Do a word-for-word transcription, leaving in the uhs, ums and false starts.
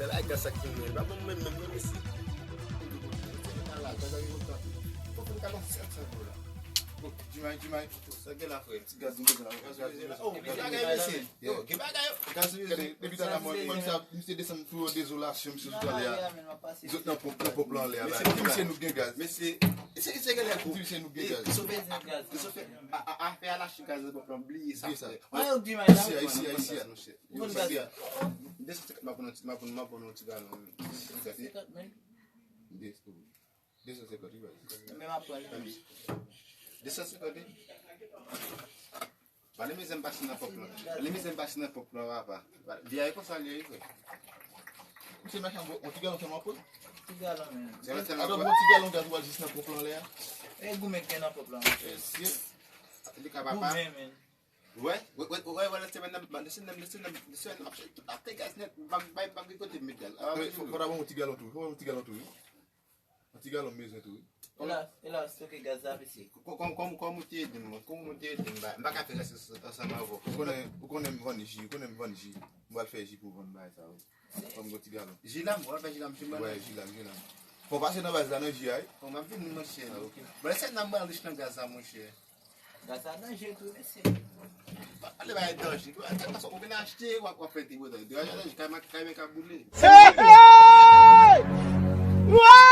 Afè bagay gaz sa ki fè m menm, pa bon menm menm non mesye. Ala, gaz la gen lontan. Fò fè m ka nan sèt san dola. Bon, Jimay, Jimay. Sa gen la frè? Ti gaz nou bezwen la. Gaz nou bezwen la. Oh, gen bagay mesye. Yo, gen bagay. Gaz nou bezwen. Depi talè mwen, mwen sa, misye desann tou an dezolasyon, misye sot anlè a. Zot nan ponp, nan ponp lan anlè a. Mesye, di misye nou gen gaz. Mesye, se, se gen lè gwo. Di misye nou gen gaz. Li sove gaz. Li sove. A, a, afè a lache gaz nan ponp lan, bliye sa. Bliye sa. Mwen yo di mwen la. Ayisyen, Ayisyen, Ayisyen, monchè. Yo, sa gen. De san senkant, m ap pran yon ti, m ap pran, m ap pran yon ti galon. De san senkant, men. De san senkant, wi, baz. Men m ap pran li. De san senkant, wi. Ba li mizè m pase nan pòp lan. Li mizè m pase nan pòp lan, papa. Ba, vi a e konsa li ye, wi, frè. Misye machann, yon ti galon sèlman pou? Ti galon, men. Se yon sèlman pou? Alò, yon ti galon gaz ou al jis nan pòp lan lè a? E goumen k gen nan pòp lan. Mesye. Li ka papa. Goumen, men. Wè, wè, wè, wè, wè, lè semèn nan, lè semèn nan, lè semèn nan, tout ap te gaz nèt, m pa, m pa, m pa gen kote m met gaz. Fò, fò ta ban yon ti galon tou, fò yon ti galon tou, wi. Yon ti galon m bezwen tou, wi. E la, e la, stoke gaz la, mesye. Kò-, kò-, kòman, kòman ou te ede m? Kòman ou te ede m? M pa, m pa ka fè rès ansanm avè w. Ou konnen, ou konnen m vann ji, ou konnen m vann ji. M pral fè ji pou vann bagay sa yo. Fò m gon ti galon. Ji la, m pral fè ji la, m ji la. Wè, ji la, ji la. Fò w pase nan baz la, nan ji a, wi. Bon, m ap vini, monchè. Ah, ok. Bon, lè sèt nan m pral rich nan gaz la, monchè. Gaz la danje tou, mesye. Pa pale bagay danje. Paske ou vin achte, w ap, w ap fè ti botan. Danje, danje, kay mwen, kay mwen ka boule. Hey! Hey!